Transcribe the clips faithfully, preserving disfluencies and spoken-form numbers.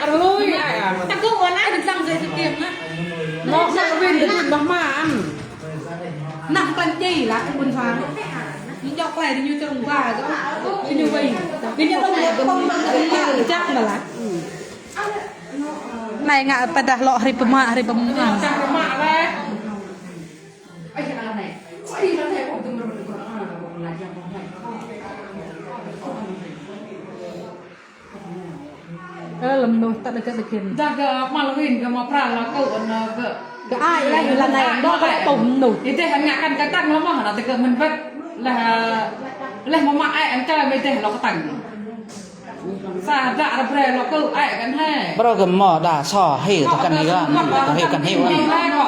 Arlui, ai, ai. Ta kơ wan ai, đừng tăng dây tiêm na. Nó, nó quên cái chuyện đó mà ăn. Năm cân chi là cái buôn sang. Ñu dŏ klai ñu trông ba, cái ñu vay. Cái ñu trông ba, cái chắc mà là. Anai ngă pơdah lŏ hrip pơmă, hrip pơmă. Ơ, lăm mơnuih ta đa kơ đa khen. Dah kơ mă lơ win kơ mă pral la kơ, ơ, kơ. Kơ ai lah, la anai, dŏ kơ lĕ tôm mơnuih. Ih deh ngă kăn kơ tăng lăm mơh, na tơ kơ mơ̆n wơ̆t. Lah, lah mă mă ai ăn kơ mơ̆ ih deh lŏ kơ tăng. Sa dah ră brơi lŏ kơ ai kăn hai. Brơi kơ mơ̆ đa so hyu tơ kăn hyu, hyu kăn hyu.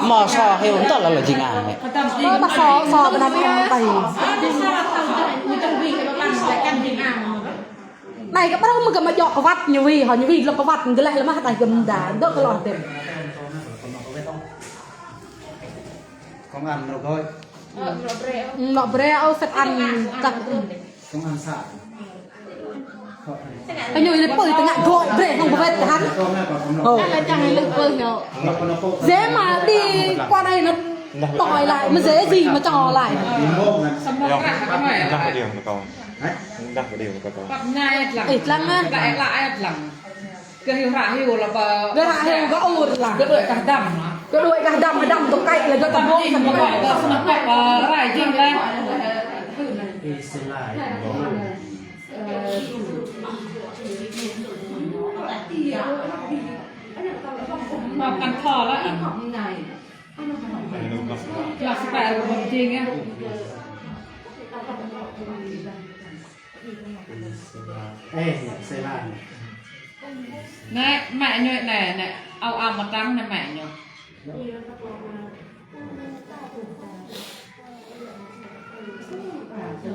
Mơ̆ so hyu tơ la lơ jing ai. Mơ̆ ta so, so kơ na kăn tai. Anai kơ brơi mơ̆ kơ mă djŏ kơ wăt ñu wĭ, hŏ ñu wĭ lŏ kơ wăt, gleh lơ mah tai kơ mơ̆ đa, dŏ kơ lŏ tĕm. Công an lŏ brơi. Lŏ brơi, ơ, set ăn, tah. Công an xã. Kơ ñu lĕ pơi tơngă gŏ brơi hŏng bơwet kơ hăng. Ơ. Djơ̆ mă đi, kơ anai na tơlơi laĭ, mơ̆ djơ̆ ih mă čô laĭ. Dah kơ điều mă kơ. Ih, lăng ah. Gơ̆ hyu hră hyu la pơ. Gơ̆ hră hyu gơ̆ ur lah. Gơ̆ đuaĭ kah dăm lah. Gơ̆ đuaĭ kah dăm, dăm tơkai lah gơ̆ tơbŏk. Gơ̆ tơbŏk, gơ̆ tơbŏk, rai jing lah. Mă kăn thâo lah. Lah sơpă rơbơ̆t jing ah. Ê, Sê Lan. Nè, mẹ ñu nè, nè, âu âu mă trắng nè mẹ ñu.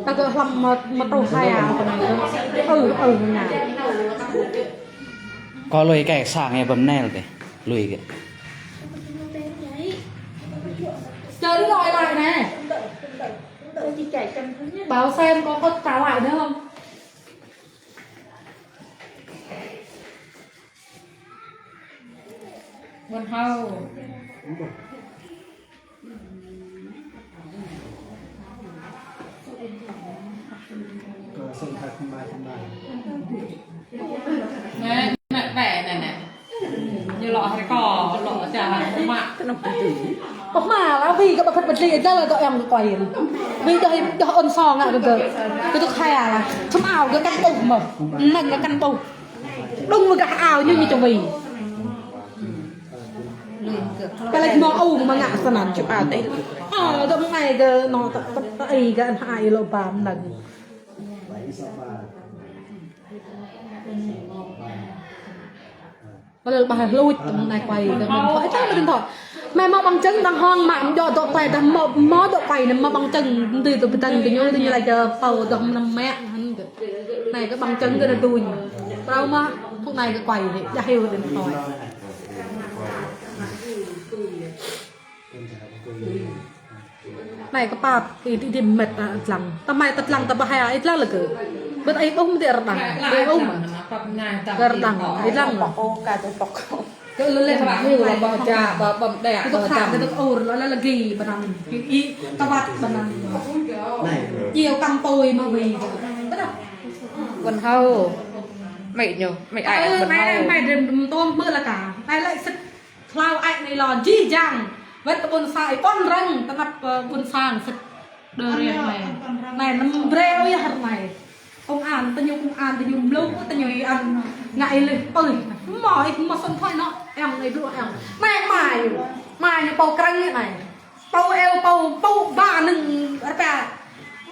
Ta kơ hlăm mă, mă truh hai à, kơ anai. Ư, ư, nè. Kơ lui kơ sang ih bơm nel tê, lui kơ. Čơri lơi lơi nè. Bảo xem có, có trả lại nữa không? Ƀôn Hâu. Nè, nè, nè, nè. Ñu lŏ hrơi kơ, lŏ ča hrơi mă. Kơ mă lah, wĭ kơ ƀă khăt ƀă dli, dal dŏ yang kơ kuai. Wĭ dŏ, dŏ ôn song ngă kơ gơ̆. Kơ tŭk hai lah. Čum ao gơ̆ kăn ƀuh mơ̆. Năng gơ̆ kăn ƀuh. Đung mơ̆ gah ao ñu ñu čum wĭ. Kơ lĕ mơ̆ ung mơ̆ ngă sơnăn čum ao tê. Ơ, dŏ mơ̆ng anai gơ̆ nô ta, ta, ta ih gơ̆ anai lŏ bam năng. Ƀă lĕ ƀă hluč tơm anai kuai kơ điện thoại. Ơ, čang kơ điện thoại. Mă mă bằng chứng đang hŏng mă dŏ dŏ kuai đang mă, mă dŏ kuai anai mă bằng chứng. Tui tui pơtăng tui ñu, tui ñu laĭ kơ pô dŏ mơnam mă. Anai kơ bằng chứng kơ anai tui ñu. Phrâo mă, tŭ anai kơ kuai anai, djă hyu điện thoại. Anai kơ pap, ih, ih, ih, mĕt, ah, tlang. Tơmai tơtlang tơbah ya, ih, tlang lĕ kơ. Bơ̆t ih, ƀuh mơ̆ tê rơđah. Ih, ƀuh mơ̆. Rơđah, ih, tlang lĕ. Kơ lĕ lĕ hyu lĕ ƀă ja, ƀă, ƀă mơđeh, ƀă tang. Kơ tŭk tha, kơ tŭk ur, lŏ lĕ lagi, ƀă anăn. Ih, ih, tơwăt ƀă anăn. Iâu kăm tui mă wĭ. Ƀă anăn. Ƀôn Hâu. Mĕ ñu, mĕ ai, ơ, Ƀôn Hâu. Mĕ, mĕ đêm tôm mơ là cả. Mĕ lĕ sĭt. Hlâo ai anai lŏ jih jang. Wơ̆t tơ ƀôn sang, ih pơ̆n rơ̆ng, tơnap, ơ, ƀôn sang sĭt. Đơ rĕ anai. Anai, anăm brơi ôh yơh anai. Công an, tơ ñu công an, tơ ñu mluk, tơ ñu ih ăn ngă ih lĕ pơi. Mơ̆ ih mơ̆ sŏng thoi nŏ, eng anai dua eng. Anai mai ñu. Mai ñu pô krăng anai. Pô eo, pô, pô ba nưng rơpa.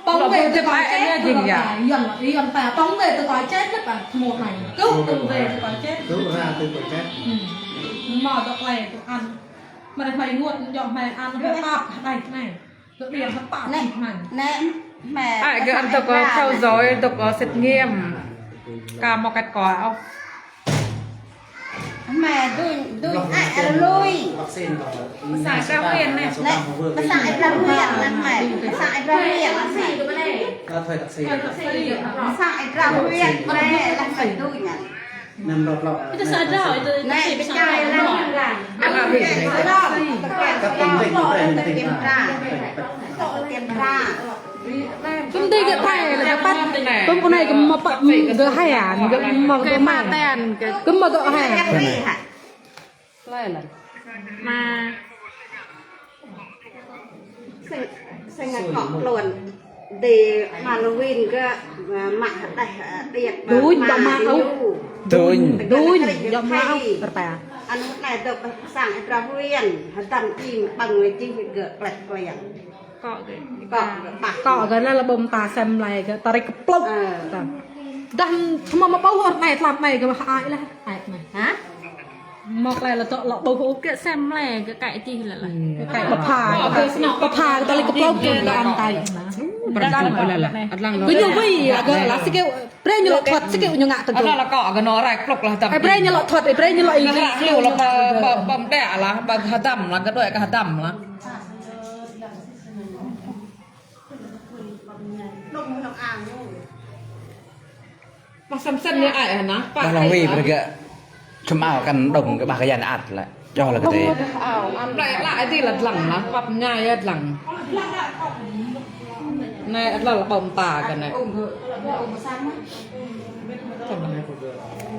Pô wê tơ kơ čet. Yŏng, yŏng pa, pô wê tơ kơ čet lĕ pa, mơ̆ anai. Kơ pô wê tơ kơ čet. Kơ ra tơ kơ čet. Mă dŏ klai tơ ăn. Mă dŏ mai ngot, dŏ mai ăn, rơpa, đai anai. Dŏ điăng rơpa, anai. Anai, mĕ. Ai, gơ̆ ăn tơ kơ theo dõi, tơ kơ xét nghiệm. Ka mă kĕt kơ ôh. Mĕ đuaĭ, đuaĭ ai arlui. Pơsai Êđra Huyện anai. Anai, pơsai Êđra Huyện anai mĕ. Pơsai Êđra Huyện anai. Pơsai Êđra Huyện anai, lăng mĕ đuaĭ anai. Năm lọt lọt. Itu sadar, itu, itu nè, pơčah lăng. Kăp pơmĭn, pơmĭn, pơmĭn. Pơmĭn gơ̆ thai lĕ gơ̆ păt. Pơmĭn anai gơ̆ mă păt gơ̆ hai an, gơ̆ mă gơ̆ hai an. Gơ̆ mă gơ̆ hai an. Laih lăng. Mă. Sing, sing akŏ klon. Dê Halloween gơ̆, mă hơdeh, ơ, điêt, duñ, mă dŏ mă ôh. Duñ. Duñ, dŏ mă ôh, kơpă. Anŭn anai dŏ pơ sang Êdravian, hơdăm čing ƀơ̆ng wơ̆t čih gơ̆ klĕh klĕng. Akŏ gơ̆. Akŏ gơ̆, pah. Akŏ gơ̆ anai lĕ ƀơ̆ng ta sem lai gơ̆, tarik kơplŭk. Ơ. Dah, hmâo mă ƀuh anai, tlam anai gơ̆, mă ai lah, ai anai. Hă? Mơ̆ klĕh lĕ dŏ lŏ ƀuh ôh. Gơ̆ sem lĕ, gơ̆ kaĭ čih lĕ lah. Kaĭ pơpha, pơpha kơ tơlơi kơplŭk kơ gơ̆ anŭn kaĭ. Pơrơjŭ lĕ lah. Gơñu wĭ lah gơ̆ lah, sĭ kơ brơi ñu lŏ thuăt, sĭ kơ ñu ngă tơgŭ. Anŭn lĕ kâo gơ̆ nao rai kơplŭk lah hơdăm. Ơ, brơi ñu lŏ thuăt, ơ, brơi ñu lŏ ih. Lah, lah, hyu lah, pơ, pơ, pơm đĕ lah, ƀơ̆ng hơdăm lah, gơ̆ đuaĭ kơ hơdăm lah. Mă sem sem ñu ai hă anai, pă. Dah lăng ai wĭ hă? Brơi gơ̆ čơmao kăn dŏng kơ ƀah kơ yan ăt lĕ. Yua lĕ kơ tê. Plĕ lă ai ti lă lăng lah, pap ñai ăt lăng. Anai ăt lă lă ƀơ̆ng ta kơ anai.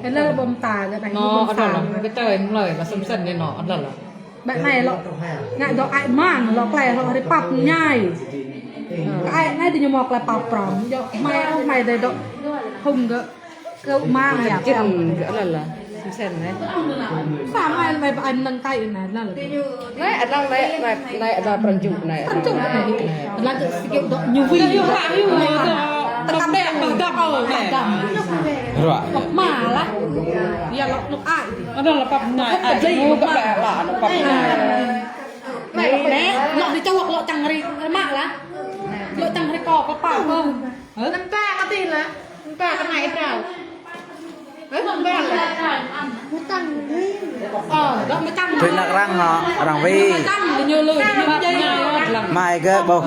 Ăt lă lă ƀơ̆ng ta kơ anai. Nô, ƀơ̆ng ăt lă ta. Lă. Kơ tơlơi mlơi, mă sem sem ñu nô, ăt lă lă. Ƀĕ anai lŏ, ngă dŏ ai mang, lŏ klĕh lŏ hrơi pap ñai. Kơ ai anai diñu mơ̆ klĕh pap prŏng. Djơ̆ mai ôh, mai dê dŏ hŭng gơ̆, kơ mang yă. Jing gơ̆ lă lă. Sem sem anai. Sa mai mai ƀă anŭn nai anai lă lă. Anai ăt lăng anai, anai, anai ăt lă pơrơjŭ anai. Pơrơjŭ anai. Ăt lă gơ̆ sĭ kơ dŏ ñu wĭ. Tơkăm tơkăm. Ruă. Mă lah. Yă lŏ nŭk ai. Anŭn lă pap ñai. Ai, ñu kơ ƀĕ lă, anŭn pap ñai. Nè, nè, lŏ đi čuăk lŏ čang hrơi mă lah. Lŏ čang hrơi kâo, kâo pap kơ. Hă? Năm ta kơ ti lah. Năm ta kơ anai ih prao. Hă, năm ta lah. Ơ, dŏ mơčang. Tui năk arăng hă, arăng wĭ. Mơčang, đi ñu lui, đi ñu lui. Mai gơ̆ ƀuh.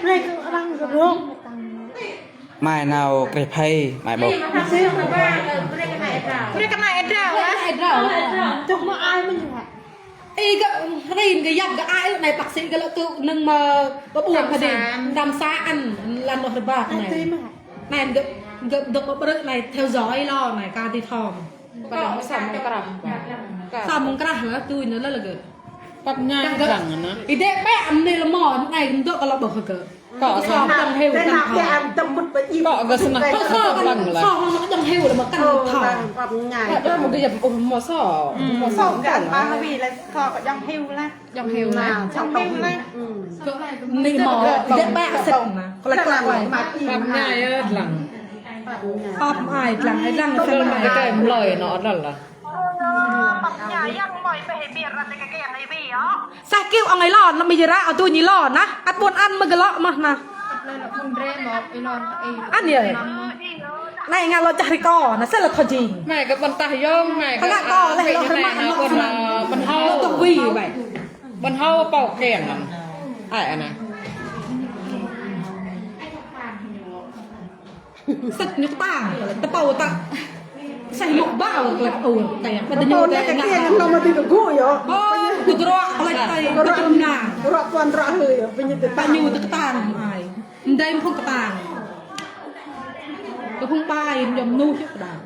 Mai gơ̆ arăng gơ̆ rông. Mai nao kreh phai, mai ƀuh. Brơi kơ anai ih prao. Brơi kơ anai ih prao. Brơi kơ anai ih prao. Čuh mơ̆ ai mơ̆n yă. Ih gơ̆ rin gơ̆ yap gơ̆ ai anai bác sĩ gơ̆ lŏ tŭ nưng mơ̆ ƀu ƀuh hă đĭ. Đăm sa ăn, lăn lŏ rơbat anai. Anai gơ̆, gơ̆ dŏ ƀơ̆ brơi anai theo dõi lŏ anai ka ti thom. Ƀă dŏ mơ̆ sa mơ̆ng krah. Sa mơ̆ng krah lă, tui anŭn lă lă gơ̆. Pap ñai lăng anai. Ih dê ƀĕ amni lơmơ̆, anai gơ̆ dŏ kơ lŏ ƀuh gơ̆. Kâo sa mơ̆ng hyu kăn thâo. Kâo gơ̆ sa mơ̆ng hyu lơmơ̆ kăn thâo. Pap ñai. Ƀă mơ̆ gơ̆ yap ƀuh mơ̆ sa. Mơ̆ sa kăn. Ƀă wĭ lă kâo kơ jang hyu lah. Jang hyu lah. Jang hyu lah. Anai mơ̆ dê ƀă sĭt anai. Kơ lă kơ lă. Pap ñai lăng. Pap ñai lăng, lăng sa mơ̆ng. Kơ mlơi nô lă lă. Sa kiu ong ih lŏn, lăm ih ră, ơ tui ñu lŏn, nah. Ăt ƀôn ăn mơ̆ gơ̆ lŏ mơ̆, nah. Ăn yơh. Anai ngă lŏ čah hrơi kâo, nah, sĭ lă thâo jing. Mai gơ̆ ƀôn tah yơh, mai gơ̆. Hă ngă kâo, leh lŏ hrơi mă, lŏ hrơi mă. Ƀôn hâo. Lŏ tŏk wĭ, ƀĕ. Ƀôn hâo pâo kiăng. Ai, anai. Sĭt ñu kơtang, tơpâo ta. Sĕh mŏk ƀă, klĕ ur, tơyă. Ƀă tơñu tơlơi kơkiăng, lŏm mă ti tơgŭ yơh. Ơ, tơgruă, klĕ tơyă, tơgruă na. Tơgruă tuan tơgruă hlơi yơh, ƀing ñu tơtang. Tơyă ñu tơkơtang, ai. Mdei mơ̆ phung kơtang. Kơ phung ƀai, mdei mơnuih yơh kơtang.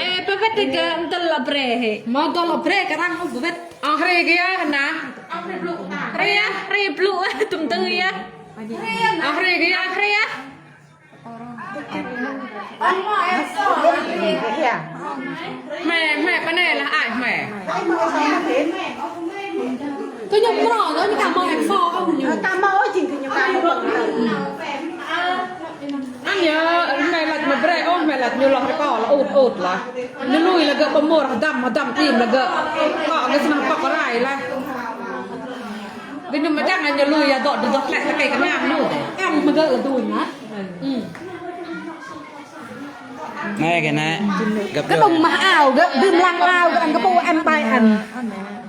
Ê, pơwĕt kơ mơdơ̆ lŏ brơi hĕ. Mơdơ̆ lŏ brơi kơ arăng ôh pơwĕt. Ơ, hrơi kơ yă hă anai. Hrơi yă, hrơi blŭ, tŭm tơ yă. Ơ, hrơi kơ yă, hrơi yă. Hmei, hmei, pơ anai lah ai hmei. Kơ ñu mrô, kơ ñu ka mâo eng so, kơ ñu. Ka mâo jing kơ ñu ka mâo. Anai yơh, hmei laĭ mă brơi ôh, hmei laĭ ñu lŏ rơkâo lŏ ŭt ŭt lah. Ñu lui lă gơ̆ pơmur, hơdăm, hơdăm tim lă gơ̆. Kơ gơ̆ sa mơ̆ng pŏk rai lah. Gơ̆ ñu mơčang ñu lui yă dŏ, dŏ klĕ kơ kơnang ñu. Eng mơ̆ gơ̆ lă tui nah. Anai kơ anai. Gơ̆ ƀơ̆ng mah ao, gơ̆ dưm lăng ao, gơ̆ ăn kơ pô ăn ƀai ăn.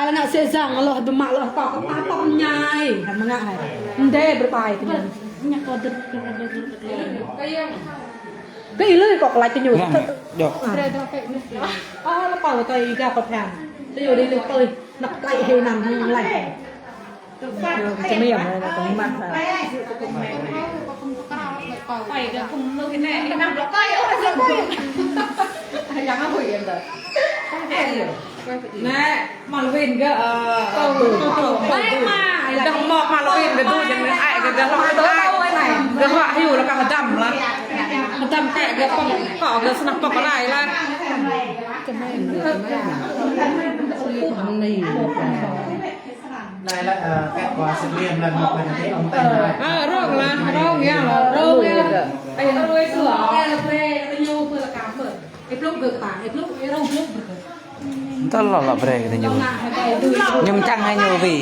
Ala ană sĕ sang, aloh dơmă, aloh tŏk, tŏk, tŏk ñai. Hă, mơngă hai. Mdê berpai tơ ñu. Kơ ilơi kŏ kơlač tơ ñu. Ngă, ngă. Djŏ. Ơ, lăp pao tơi ih gah kơ pơthang. Tơ ñu đĭ lĕ tơi. Năk plăi hê năm hăng lăi. Ñu kơ čơmêm, ñu kơ mơmăt hă. Pai gah kŭm mơ̆ kơ anai, ih năm lăp tơi, ơ, lăp tơi. Yang apa ya, Tante? Nè, Malvin gơ, ơ, ơ, ơ, ơ, ơ, dah mŏk Malvin gơ dŭ jing ai gơ gơ hŏk gơ ai. Gơ hŏk hyu lă kơ hơdăm lă. Hơdăm kĕ gơ pŏk, kŏ gơ snăk pŏk rai lă. Anai lă, ơ, kết quả xét nghiệm lần một là thấy âm tính rồi. Ơ, rŏng lă, rŏng yơh, rŏng yơh. Ơ, rŏng yơh. Ơ, rŏng yơh. Ơ, rŏng yơh. Tơl lŏ lŏ brơi kơ ñu. Ñu čang hă ñu wĭ.